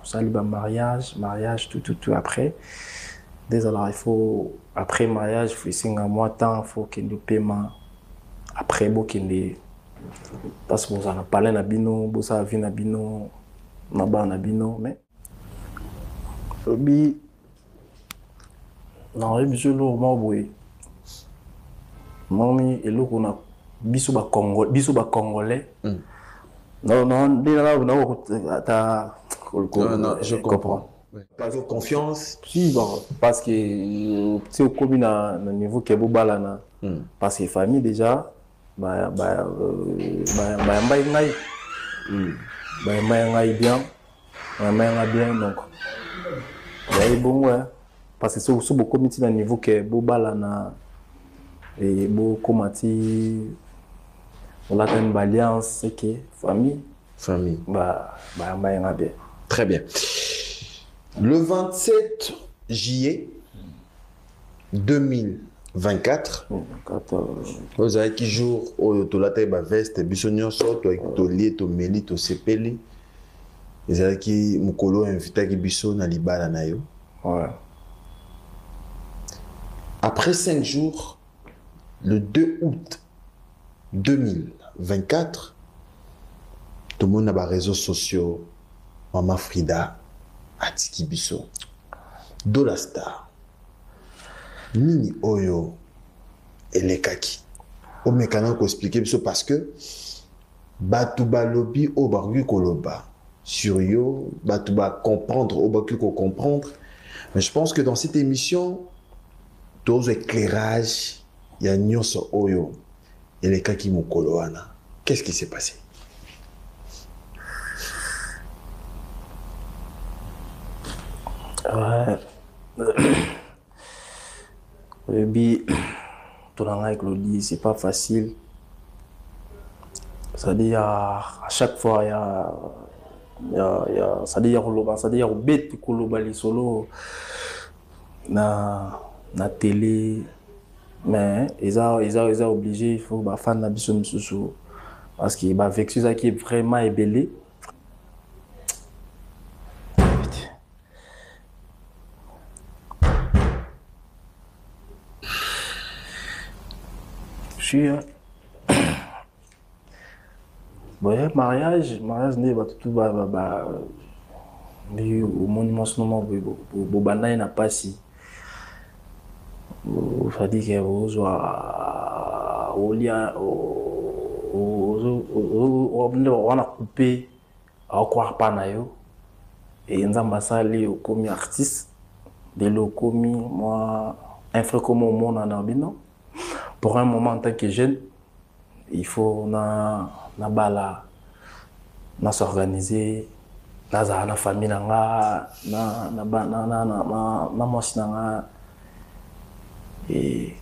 Tosali ba mariage, mariage, tout, tout, tout. Après nde ezalaka, il faut, après mariage, faut esenga mwa temps, faut okende opema, après bokende parce que bozala na palais na bino, bosala vie na bino na bana na bino. Mais lobi nayebi biso eloko moko boye, moni eloko na biso bacongolais, biso bacongolais. Non, non, nde ata Non, je comprends. Pas de confiance. Si, bon, parce que ti okomi na niveau ke bobalana, parce que famille déjà bayambai ngai, bayambai ngai bien, bayambai ngai bien. Donc yaye bongo, parce que so bokomi ti na niveau ke bobalana e bokóma ti olatani baalliance, c'est que famille famille bayambai ngai bien. Très bien. Le 27 juillet 2024, ozalaki jour oyo tolataki baveste biso nyonso, tolie, tomeli, tosepeli. Ezalaki mokolo oyo invitaki biso na libala na yo. Après 5 jours, le 2 août 2024, tomoni na baréseaux sociaux Mama Frida atiki biso. Dola Star, nini oyo elekaki? Omekana koexpliquer biso, parce que bato balobi oyo bakoki koloba sur yo, bato bacomprendre oyo bakoki kocomprendre, mais je pense que dans cette émission tozwa éclairage ya nyonso oyo elekaki mokolo wana. Qu'est-ce qui s'est passé? Ouais. Oyebi, tona ngai Claudie, c'est pas facile. C'est-à-dire, à chaque fois ya c'est-à-dire ya koloba, c'est-à-dire ya kobeta, koloba lisolo na télé, mais eza obligé, il faut bafan na biso misusu, parce que bavection ezalaki vraiment ebele. Suis boye mariage nde bato tu nde omoni mwasi noma boye, bobanda ye na mpasi, c'est-à-dire ke ozwa olia nde wana coupe aokwara pa na yo e Nzambe asali okomi artiste, lelo okomi mwa un frère komi omonana bino. Pour un moment, en tant que jeune, il faut na bala, na s'organiser, nazala na famille na nga, na mwasi na nga. E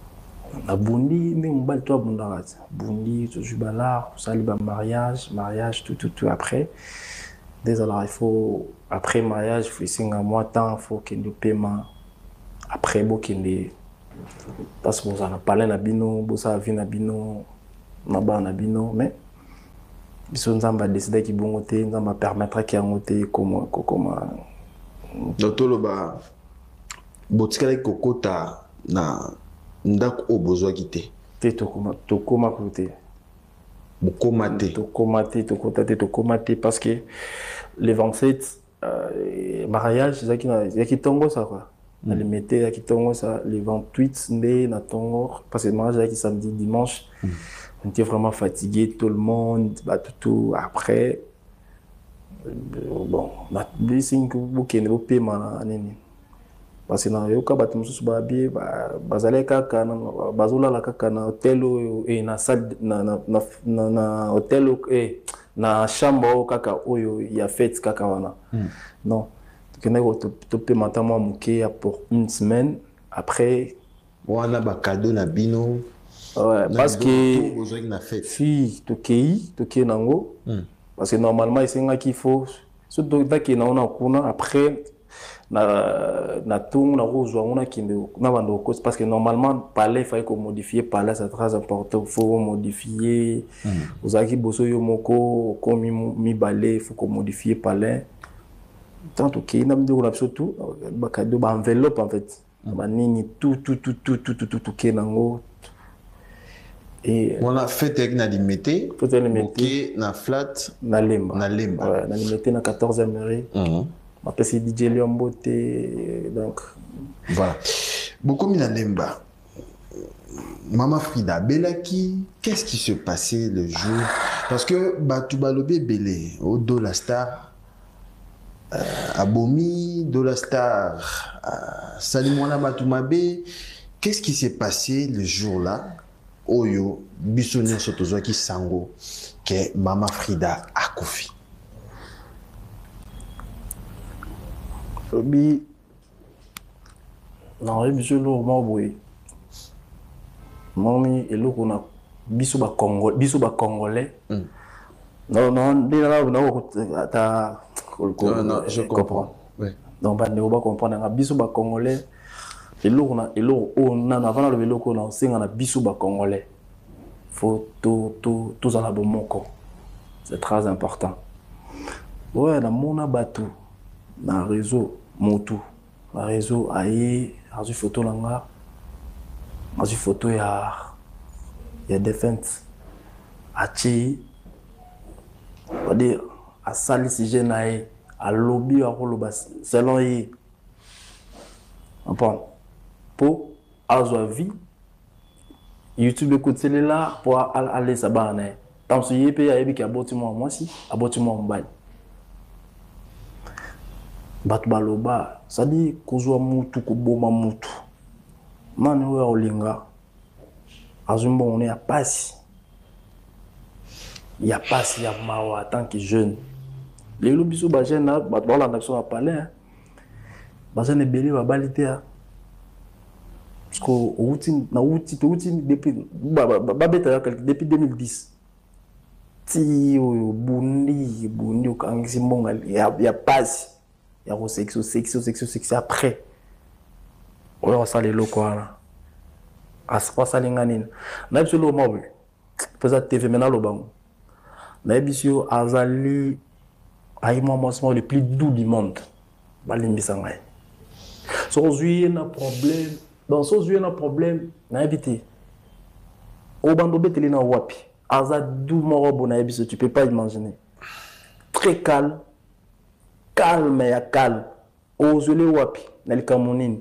nabundi ndenge mobali to abundaka ti bundi, tozwi balar, tosali bamariage, mariage, tout, tout, tout. Après nde ezalaka, il faut, après mariage, faut esenga mwa temps, faut okende opema, après bokende parce que bozala na palais na bino, bosala vie na bino na bana na bino. Mais biso Nzambe adécidaki bongo te, Nzambe apermettraki yango te kokoma. Donc toloba botikalaki kokota na ndako oyo bozwaki te? Te, tokoma kutu te. Bokoma te? Tokoma te, tokota te, tokoma te, parce que le 27 mariage ezalaki ntongo sa quoi, na Limete, ezalaki ntongo sa. Le 28 nde na ntongo, parce que mariage ezalaki samedi, dimanche on était vraiment fatigué, tout le monde, bato tout. Après bon, bisingi bokende bopema na nini, parce que nayoka bato mosusu babie bazali kaka bazolala kaka na hotel oyo na salle na hotel na chambre oyo kaka oyo ya fête kaka wana. Non, tokendaki topema ata mwa moke ya pour une semaine après. Wana bacadeau na bino? Ouais, parce que bozwaki na fête. Si tokei nango, parce que normalement esengaki, il faut so tokende nango na kuna, après na ntongo nakozwa yango, nakende na bando kokosi, parce que normalement palais, fallait komodifier palais, c'est très important, faut modifier. Ozalaki boso yo moko, okomi mibale, faut komodifier palais. Tant tokei na biloko na biso tout, bacadeau, baenveloppe en fait, banini, tout tout tout tout tout tout tout, tokei nango et wana fête eyaki na Limete? Fête ya Limete. Boke na flat? Na Lemba. Na Lemba. Ouais, na Limete, na 14e rue. Bapesi DJ Liombo te, donc. Voilà, bokomi na Lemba, Mama Frida abelaki. Qu'est-ce qui se passait le jour? Parce que bato balobi ebele o Dola Star abomi Dola Star, asali mwana bato mabe. Qu'est-ce qui s'est passé le jour là oyo biso nyonso tozwaki sango ke Mama Frida akufi? Lobi nayebi biso eloko moko boye, moni eloko na biso bacongolais, biso bacongolais. Non non, nde ata Non, non, je comprends. Oui. Donc bandeko bacomprendre nga, biso bacongolais, eloko na eloko oyo nano avant naloba, eloko oyo naosenga na biso bacongolais, faut tozala bomoko, c'est très important. Ouais, namona bato na réseau, motu na réseau aye, azwi photo na nga, azwi photo ya défunte, atie, c'est-à-dire asali sujet na ye, alobi, akoloba selon ye, comprendre, mpo azwa vie YouTube ekotelela mpo alesa bana na ye. Ntango mosusu ye mpe ayebiki aboti mwa mwasi, aboti mwa mobali. Bato baloba, c'est-à-dire kozwa mutu, koboma mutu nani oyo akolinga, azwi mbongo ne ya pasi, ya pasi, ya mawa. En tant que jeune, lelo biso bajeune, bato baolanda biso na palais, bajeune ebele babali te, parce que outi nauti, touti depuis babetaka depuis 2010 ti oyo, bundi bundi, okangisi mbongo ya pasi, ya kosekisa, osekisi, osekisi, osekisi, après oyo osala eloko wana, asali nga nini? Nayebi so eloko moko boye mpo eza TV, me naloba ngo, nayebisi yo, azali ayi mwa mwasi moko le plus doux du monde. Balimbisa ngai, soki ozwi ye na problème, donc soki ozwi ye na problème, nayebi te obanda obeteli na wapi. Aza doux moko bo, nayebi so, tu peux pas imaginer, très calme, calme ya calme. Ozweli wapi na likambo nini?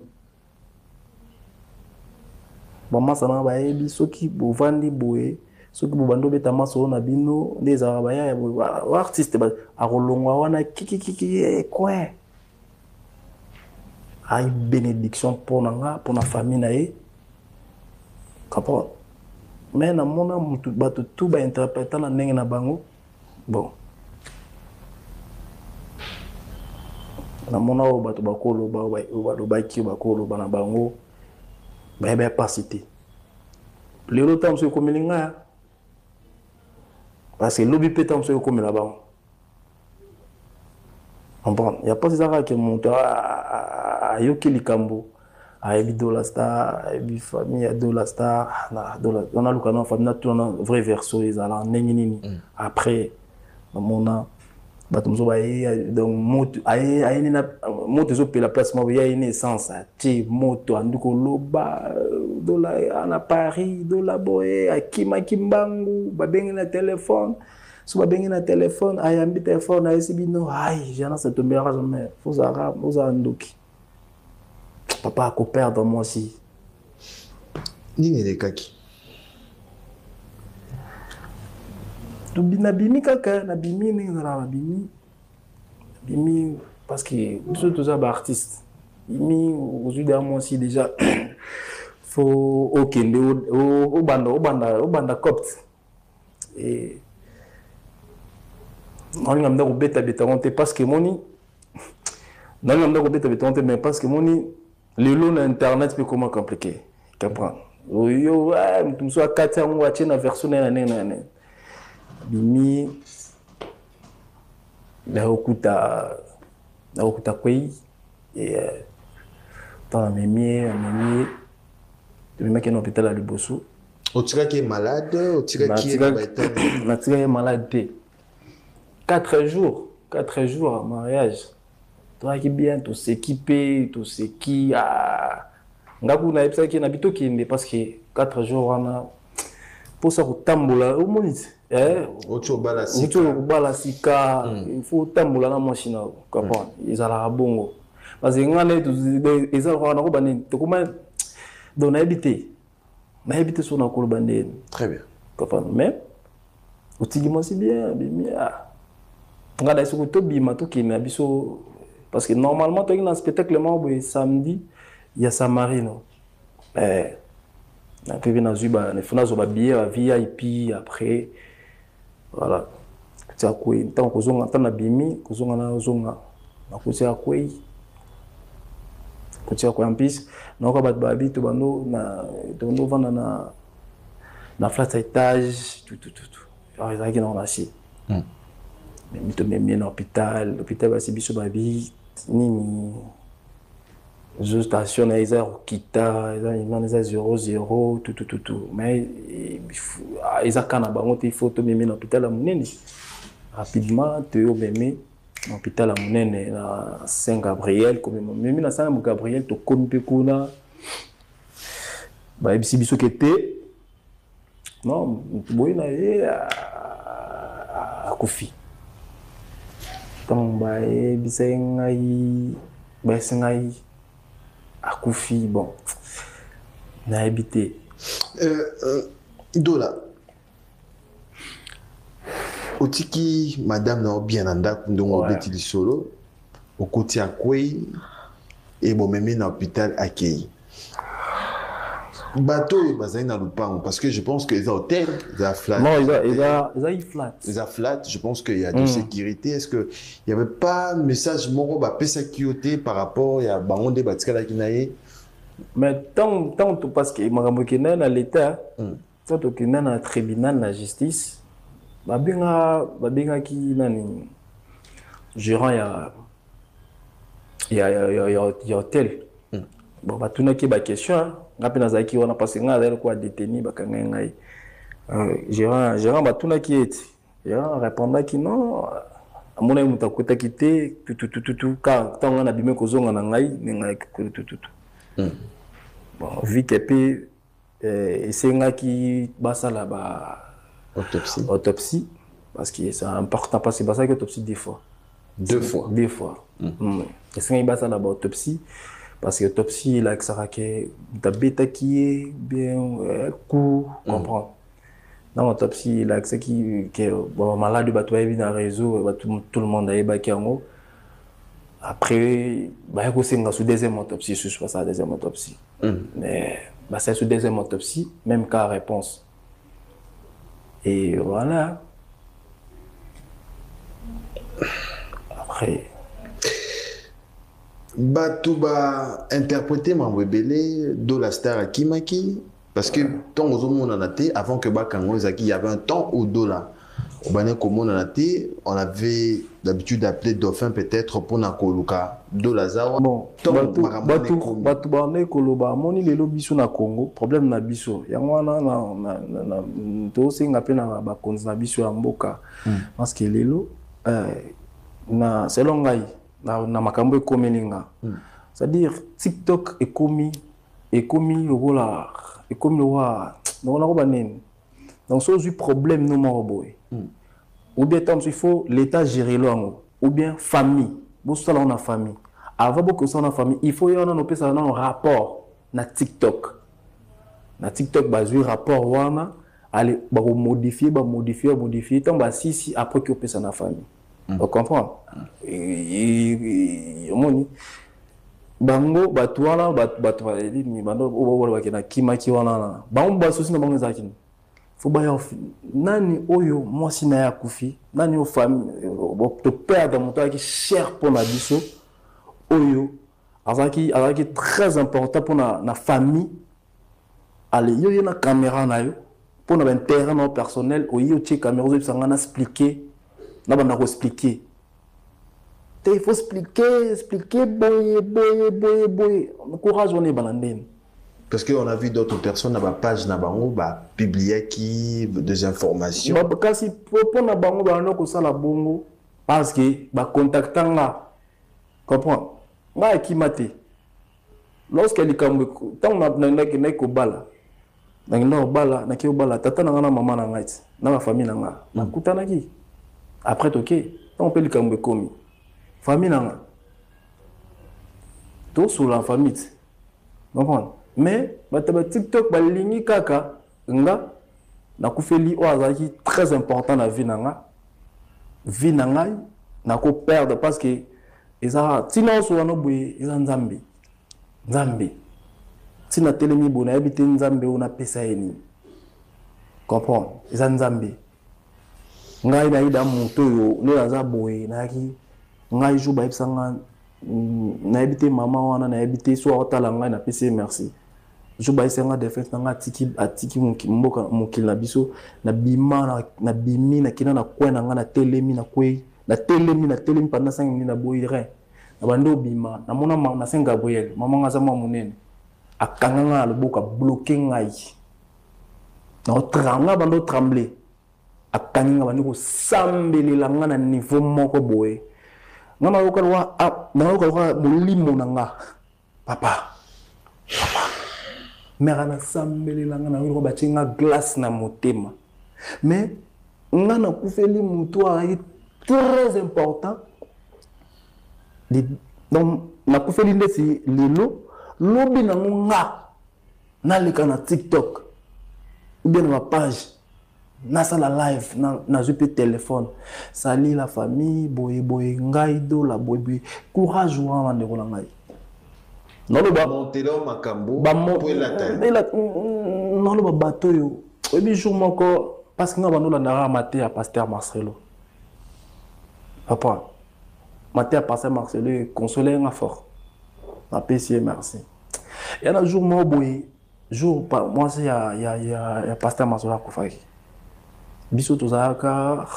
Bamasa na bayebi, soki bovandi boye, soki bobandi obeta masolo na bino, nde ezalaka bayaya boye, artiste akolongwa wana kikikiki coin ayi bénédiction mpo na nga, mpo na famille na ye, comprendre. Mais namona mutu, bato tu bainterpréta na ndenge na bango. Bon, namona oyo bato bakoloba, oyo balobaki, bakoloba na bango, bayeba ya pasi te. Lelo ntango mosusu ekomeli ngai, parce que lobi mpe ntango mosusu ekomela bango, comprendre. Ya mpasi eza kaka ke moto ayoki likambo, ayebi Dola Star, ayebi famille ya Dola Star, naluka na famille, natuna na vraie version ezala ndenge nini. Après namona bato mosusu baye, donc moto ayeni na moto ezopela place moko, ye ayeni essence, atie moto, andi koloba Dola na Paris, Dola boye, akimaki mbangu, babengi na telefone. So babengi na telefone, ayambi telefone, ayesi bino: "Ai, jana ça tombera jamais." Ozala, ozala ndoki, papa akoperdre mwasi. Nini elekaki? Nabimi kaka, nabimi ndenge ezalaka, nabimi, nabimi, parce que biso toza baartiste. Bimi, ozwi deya mwasi déjà, faut okende obanda, obanda, obanda copte e nalinga nda kobetabeta ngo te, parce que moni nalinga nda kobetabeta ngo te, mais parce que moni lelo na internet mpe koma compliqué, comprendre. Oyo moto mosusu akati yango, atie na version na ye na ndenge na ndenge. Bimi, nakokuta kwei ntango amemi ye, amemi ye, tomemaki na hôpital ya liboso. Otikaki ye malade? Otikaki ye na baétat? Natikaki ye malade te. 4 jours, 4 jours ya mariage. Toyaki bien, toseki mpe toseki. Ah. Nga kuna nayebisaki na bi tokende parce que 4 jours wana mposa kotambola, omoni te. Oti obala Uti sika. Kobala sika, il faut otambola na mwasi na comprendre. Ezalaka bongo parce que nga nde eza lokola nakoba nini, tokoma donc nayebi te so nakoloba ndeni. Très bien. Comprendre, mais otiki mwasi bien, abimi. Ah, nga na soki tobima, tokende na biso parce que normalement toyaki na spectacle moko boye samedi ya Samarino. Eh, na mpe nazwi faut nazwa babillet ya VIP. Après voilà, kuti akwei. Ntango kozonga, ntango nabimi kozonga, nazonga, nakuti akwei, kuti akwei. En plus nayoka bato babi tobando ovanda na flat étage, tutututu. Alors ezalaki nango na se, memi, tomemi na hôpital. Hôpital basi biso babi nini, tension na ye eza ya kokita, eza wana, eza 00 tutututu. Mais eza ka na bango te, il faut tomemi na hôpital ya monene rapidement. Toyo memi na hôpital ya monene na Saint Gabriel. Komema memi na Saint Gabriel, tokomi mpe kuna, bayebisi biso ke te, non, boye na ye akufi. Ntango bayebisaki ngai, bayebisi ngai akufi, bon, nayebi te. Dola, otiki madame na yo bien na ndako, ndongo obeti lisolo, okoti, akwei, ebomemi na hôpital, akei. Bato oyo bazali na lupango, parce que je pense que eza hôtel, eza flat. Non, eza flat. Eza flat, je pense qu'il y a de sécurité. Est-ce que il y avait pas message moko bapesaki yo te par rapport ya bango nde batikalaki na ye? Mais ntango, parce que makambo ekendaki na l'état, ntango tokenda na tribunal, na justice, babengaki nani, gérant ya hôtel. Bon, batunaki baquestion, nga mpe nazalaki wana parce que ngai azali lokola détenu, bakangai ngai. Gérant batunaki ete gérant répondaki non, amonaki moto akutaki te, tututututu. Ka ntango ngai nabimi kozonga na ngai, nde ngai tututu. Bon, vu que mpe esengaki basala ba autopsie. Autopsie, parce que c'est important, parce que basalaki autopsie deux fois. Deux fois? Deux fois. Esengaki basala ba autopsie parce que autopsie elakisaka ke moto abetaki ye bien coup, comprendre. Dans autopsie elakisaki ke bon, malade, bato bayebi na réseau, bato, tout le monde ayebaki yango. Après baye kosenga su deuxième autopsie, susu basala deuxième autopsie. Mais basali su deuxième autopsie, même cas, réponse, et voilà, après. Bato bainterpréter mambo ebele. Dola Star akimaki parce que ntango ozomonana te, avant que bakango, ezalaki, il y avait un temps où Dola obandaki komonana te. On avait l'habitude d'appeler Dauphin peut-être mpona koluka Dola zawa. Bon, bato bandaki koloba. Amoni lelo biso na Congo, problème na biso yango wana. Tosenga mpe na bakonzi na biso ya mboka parce que lelo na selon ngai, na makambo ekomeli nga, c'est-à-dire TikTok ekomi lokola nakoba nini. Donc so ozwi problème no moko boye ou bien ntango mosusu, il faut l'état gérer lo yango ou bien famille, bosala yango na famille. Avant bokosala na famille, il faut ye wana opesaka nano rapport na TikTok. Na TikTok bazwi rapport wana, ale bakomodifie, bamodifie, bamodifie. Ntango basisi, après ki opesa na famille. Ocomprendre? Omoni bango bato wana, bato nini, bando oyo bakenda kimaki wana na bango, basusi na bango ezalaki fo baya nani oyo mwasi na ye akufi, nani oyo famille toperdre moto azalaki cher mpo na biso, oyo azalaki très important mpo na famille. Ale yo ye na caméra na yo mpo na baintérêt na yo personnel, oye otie caméra, ozoyebisa nga na expliquer, na banda koexpliquer te. Il faut expliquer, expliquer boye boye boye boye. Courage wana ebana ndeni? Parce qu'on a vu d'autres personnes na bapage na bango bapubliaki des informations. Kasi mpo na bango banda kosala bongo parce que bacontacta nga. Comprendre? Ngai akima te. Lorsque likambo ntango nakendaki kobala, nakenda kobala, nakei kobala tata na ngai na mama na ngai ti na bafamille na ngai nakutanaki. Après toke, ntango mpe likambo ekomi famille na ngai, tosolola na famille ti. Comprendre? Mais bato ba TikTok balingi kaka nga nakufeli oyo azalaki très important na vie na nga, vie na ngai nakoperdre, parce que eza ntina nyonso wana boye, eza Nzambe. Nzambe ntina telemi boye, nayebi te Nzambe oyo napesa ye nini. Comprendre? Eza Nzambe. Ngai nayida moto oyo nde naza boye, nayaki ngai jour bayebisa nga, nayebi te mama wana, nayebi te so aotala ngai, napesi ye merci. Jour bayebisa nga défense na nga atiki, atiki mboka, mokili na biso, nabima, nabimi, nakenda na coin na ngai, natelemi, nakwei, natelemi, natelemi pendant 5 minutes, naboyi rien. Na bandi obima, namona na Saint Gabriel, mama nga aza mwa monene, akanga ngai na loboko, abloquer ngai, nga bando tremble, akangi nga, bandi kosambelela nga na niveau moko boye. Nga nayoka lokola, nayoka lokola molimo na nga, papa, papa mare anasambelela nga, nayoka lokola batie nga glace na motema. Mais nga nakufeli motu azalaki très important. Donc nakufeli ndeti lelo, lobi nango nga naleka na TikTok ou bien na bapage, nasala live, nazwi mpe telefone: "Sali la famille, boye boye, ngai Dola, boye boye." Courage wana, bandeko na ngai, naloba naloba bato oyo oyebi jour moko, parce que nga bandolandaka mate ya pasteur Marcelo. Papa, mate ya pasteur Marcelo econsole nga fort, napesi ye merci. Ya na jour moko boye, jour mwasi ya pasteur Marcelo akufaki, biso tozalaka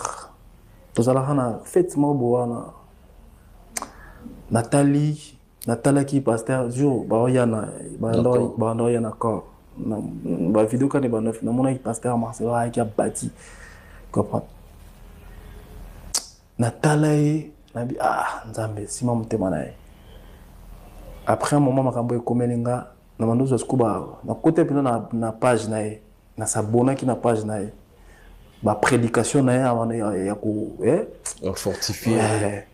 na fête moko boye wana. Natali, natalaki pasteur jour baoya na banda oya na corps, bavideo kani banda, namonaki pasteur Marcelo ayaki, abati. Comprendre? Natala ye, nabi: "Ah Nzambe, nsima motema na ye." Après un moment, makambo ekomeli nga na bando ozwa sikoyo, nakota mpenza na page na ye, nasabonaki na page na ye, baprédication na ye ya ko fortifier.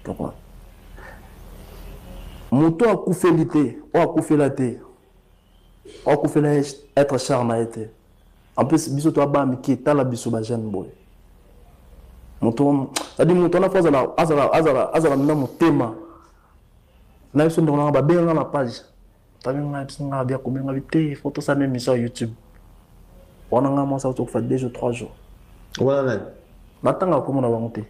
Comprendre? Moto akufeli te, oyo akufela te, oyo akufela être cher na ye te. En plus biso to abaa mike, tala biso bajeune boye. Moto, c'est-à-dire moto wana fo azala na motema na biso. Ndeko nanga babenga na page, tabenga biso, nga bia kobenga bi te, fo tosala émission ya YouTube wana. Nga mwasi akofa 2 jours, 3 jours. Wana nani? Natanga komona bango te.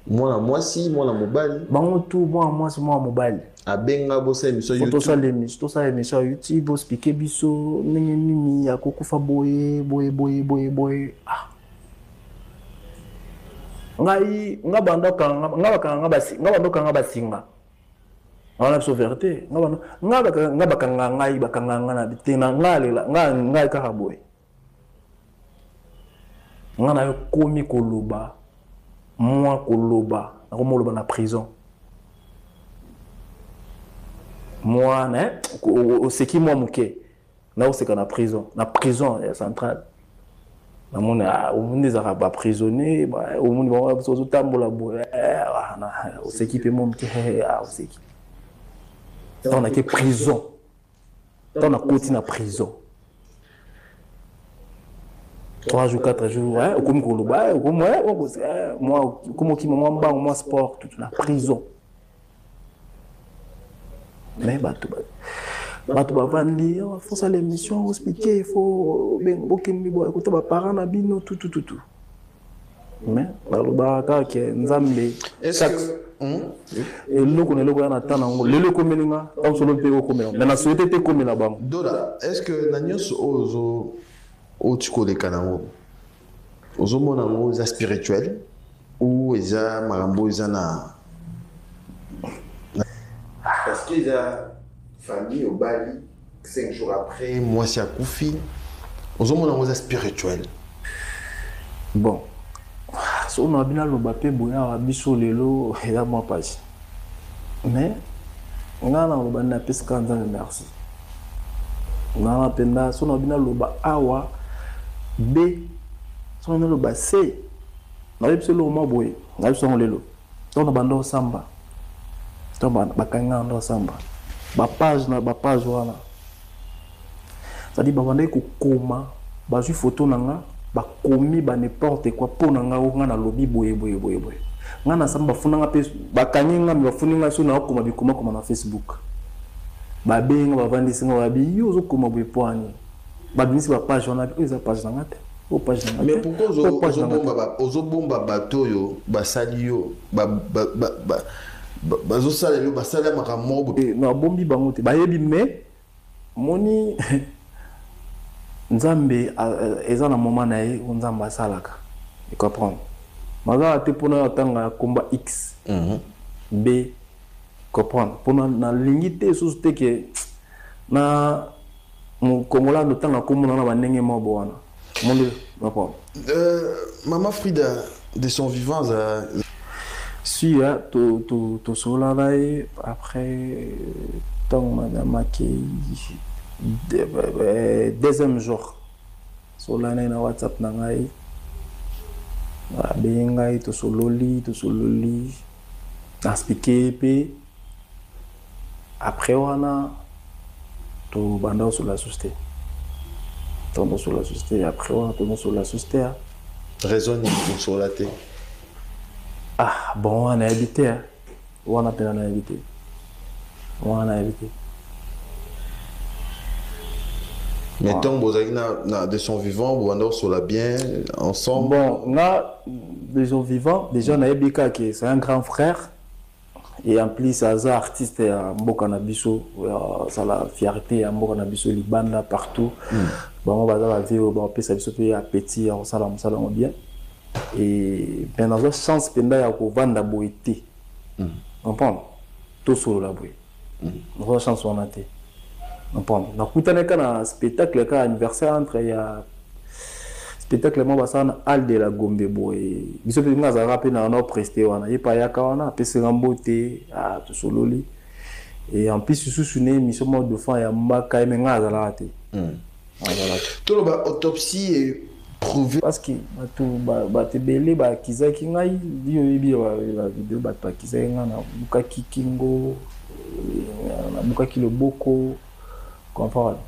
Mwana mwasi, mwana mobali? Bango tu, mwana mwasi, mwana mobali. Abenga bosala émission? Faut tosala émission, tosala émission ya YouTube, oexpliquer biso ndenge nini ya kokufa boye boye boye boye boye. Ah, ngai nga banda nga bakanga nga banda okanga basinga wana biso vérité. Nga banda nga bakanga ngai, bakanga nga na te na nga alela nga ngai kaka boye. Nga na yo komi koloba mwa koloba, nakomi koloba na prison mwana oseki mwa moke, naoseka na prison, na prison ya centrale. Namoni omoni ezalaka baprisonnier, omoni bango biso ozotambola boye, oseki mpe mwa moke, oseki. Ntango nake prison, ntango nakoti na prison, 3 jours, 4 jours, okomi koloba, okomi mwa okima mwa mbango, mwa sport tout na prison. Mais bato bavandi: "Faut sala émission, expliquer, faut bokende boye kota baparent na bino tutututu." Mais balobaka kaka ke Nzambe, eloko na eloko ya na temps nango. Lelo ekomeli nga, ntango solo mpe ekokomela, mais na souhaite te ekomela bango. Dola, est ce que na nyonso oyo ozo oti koleka nango, ozomona yango eza spirituel ou eza makambo eza na, parce que eza famille, obali, 5 jours après mwasi akufi, ozomona yango eza spirituel? Bon, so na bino aloba mpe boye awa, biso lelo eza mwa pasi. Mais ngai naloba nde napesi kaka Nzambe merci. Ngai na mpenza so nabi naloba awa B, so naloba C, nayebi biso eloko mwa boye, nayebi biso yango lelo. Ntango na banda osamba, ntango bakangi ngai na osamba, bapage na bapage wana, c'est-à-dire babandaki kokoma, bazwi photo na nga, bakomi ba n'importe quoi mpo na nga, oyo nga nalobi boye boye boye boye. Nga na samba bafunda nga mpe bakangi nga, me bafundi nga so nakokoma bikomakoma na Facebook. Babengi nga, bavandisi nga, babi yo ozokoma boye mpo ani? Babimisi bapage wana, oyo eza page na nga te, oyo page na nga Mais te, pourquoi oyo page na nga te. Ozobomba bato oyo basali yo, bazosala yo, basali makambo moko boye? Eh, nabombi bango te, bayebi. Mais moni Nzambe eza na moment na ye oyo Nzambe asalaka, ecomprendre. Nazala te mpona oyo atanga ya komba X B, comprendre, mpona nalingi te lisusu te ke na mokongola ando ntanga komona na bandenge moko wana monde, comprendre. Mama Frida, de son vivant, Si tosolola na ye après ntango madame akei, deuxième jour solola na ye na WhatsApp na ngai, abengi ngai, tosololi, tosololi, naexpliquer ye mpe. Après wana tobanda kosolola susu te, tobanda kosolola susu te. Après wana tozosolola susu te. Raison nini kosolola te? Ah bon, wana nayebi te, hein. Wana mpena nayebi te, wana nayebi te. Mais ntango bozalaki na de son vivant, bobanda kosola bien ensemble? Bon, nga de son vivant déjà nayebi kaka ke c'est un grand frère et en plus aza artiste ya mboka na biso, azala fierté ya mboka na biso libanda partout. Bango baza bavieux oyo bapesa biso mpe appétit ya kosala mosala yango bien. Et bien nazwa chance mpenza ya kovanda boye te, comprendre, tosolola boye, nazwa chance wana te, comprendre. Nakutani kaka na spectacle kaka anniversaire entre ya spectacle moko basala na Halle de la Gombe boye. Biso mpe nga azalaka mpe na preste wana, ye mpe ayaka wana, apesaka mbote, ah, tosololi. Et en plus lisusu ne émission moko dauphin ya mbaka ye, me nga azalaka te, azalaka. Toloba autopsie eprouvé. Parce que bato bato ebele bakizaki ngai, yo oyebi bavideo, bato bakizaki ngai, nabukaki kingo, nabukaki loboko, comprendre.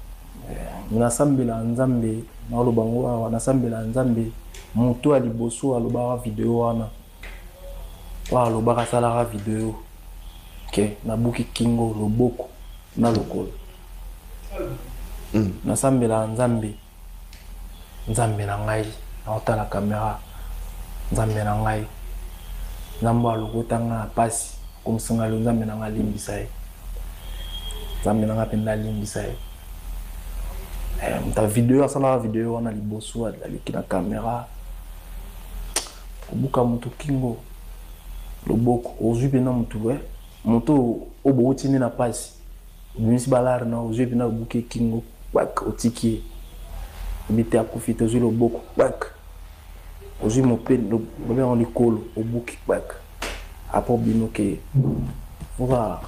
Nasambela Nzambe, naoloba ngo awa, nasambela Nzambe, moto ya liboso alobaka video wana, oyo alobaka asalaka video ke nabuki kingo, loboko na lokolo, nasambela Nzambe, Nzambe na ngai, naotala caméra, Nzambe na ngai, Nzambe alokota ngai na pasi, akomisa ngai lo, Nzambe na ngai alimbisa ye, Nzambe na ngai mpenza alimbisa ye. Moto ya video asalaka video wana liboso aleki na caméra, kobuka moto kingo, loboko, ozwi mpena motu, moto oyo bouti nde na pasi, obimisi balare na ozwi mpena, obuki kingo, kwak, otiki ye, obi te akufi te, ozwi loboko, kwak, ozwi mope, babenga likolo, obuki, kwak, après obimi, okeye. Voilà.